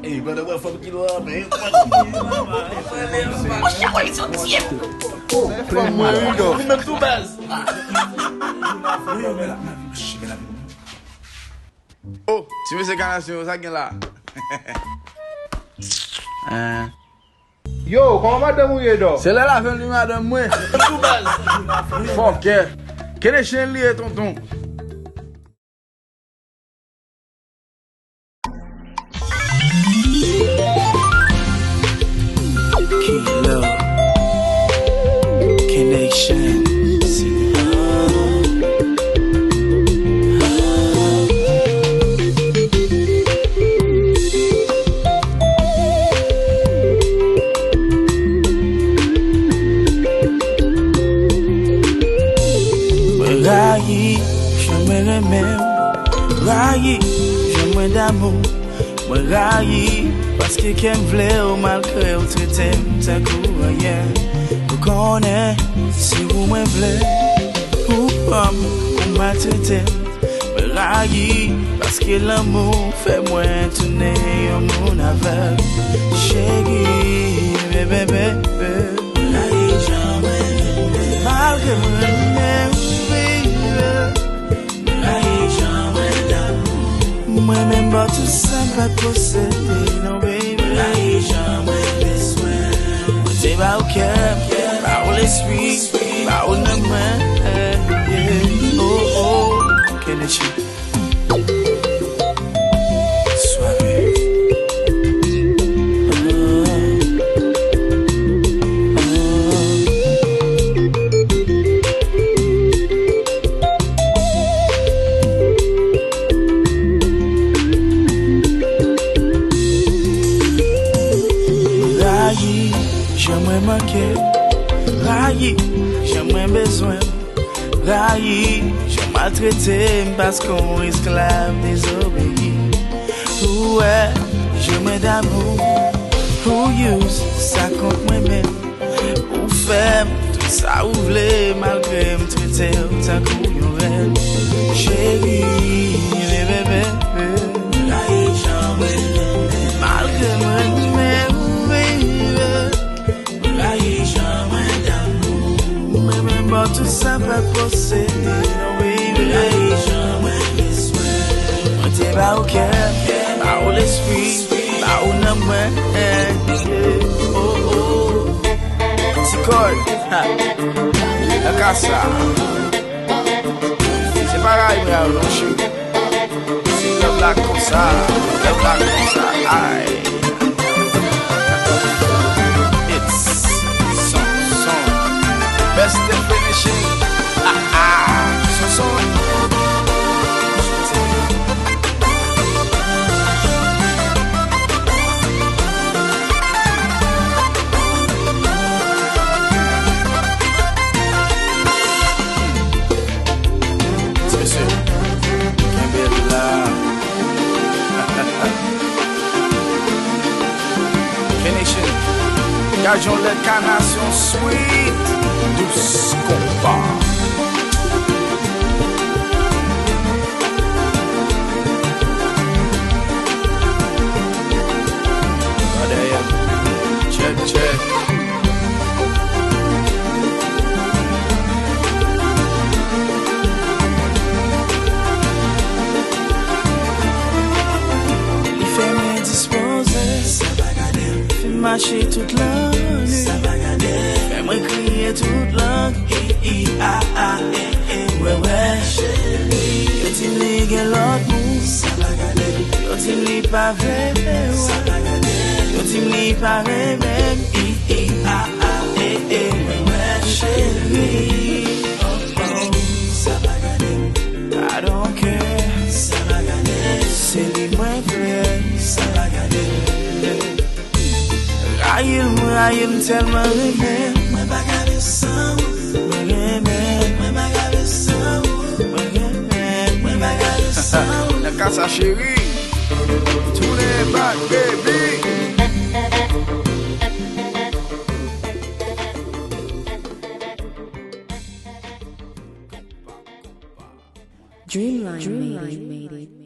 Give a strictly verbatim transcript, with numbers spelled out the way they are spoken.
Ey, brother, wè fanm ki lwa, men. Monchè, wè, li soti. Fanm mwen, wi, non. Li menm tou baz. Oh, ti mesye kanasyon, sa gen la? Hein. Yo, kòman madanm ou ye, dò? Se lè l ap jwenn li madanm mwen. Tou baz. Fòkè. Kene chen li ye, tonton. Kilo. Connection. Mwen rayi jan mwen renmen w, rayi jan mwen damou. Mwen rayi paske kè m vle w malgre w trete m tankou anyen. Ou konnen si ou mwen vle, ou pran m, ou maltrete m. Mwen rayi paske lanmou fè mwen tounen yon moun avèg. Cheri, bebe, bebe. Mwen rayi jan mwen renmen w. Malgre mwen renmen w, baby. Mwen rayi jan mwen damou. Mwen menm ba w tout sa m pa t posede, non, baby. Mwen rayi jan mwen bezwen w. Mwen te ba w kè m, ba w lespri, ba w nanm mwen. Oh, oh. Kennedy. Suave. Rayi jan mwen manke, rayi jan mwen bezwen. Rayi jan w maltrete m paske w esklav dezobeyi. Ou wè, je mwen damou, ou use sa kont mwen menm. Ou fè m tout sa ou vle malgre m trete w tankou yon rèn. Cheri, bebe, bebe. Rayi jan mwen renmen. Malgre mwen renmen ou, baby. Rayi jan mwen damou. Mwen menm ba w tout sa m pa t posede, non, baby. Rayi jan mwen bezwen. Mwen te ba w kè, ba w lespri, ba w nanm mwen. Oh, oh. Ti kòd. Ha. Nan ka sa. Se pa rayi mwen a non, cheri. Si love la konsa, love la konsa, ay. It's Sonson. Best definition. Ah, ah. Sonson. Ti mesye, kenbe la. K-Nation, gad yon lè kanasyon sweet, dous konpa. Gade a, tchèk, tchèk. Li fè mwen dispoze, sa pa gade. Fè m mache tout lannwit, sa pa gade. Fè mwen kriye tout lang, i, i, a, a, e, e, wè, wè. Cheri, yo di m li gen lòt moun, sa pa gade. Yo di m li pa vle w, sa pa gade. Yo di m li pa renmen m, i, i, a, a, e, e, wè, wè. Cheri, oh, oh, sa pa gade. I don't care. Sa pa gade. Se li mwen vle. Sa pa gade. Rayi l, mwen rayi l, m tèlman renmen l. Mwen pa gade san ou. Mwen renmen l. Mwen pa gade san ou. Mwen renmen l. Mwen pa gade san ou. Nan ka sa, cheri. Tounen back, baby. Dreamline made it.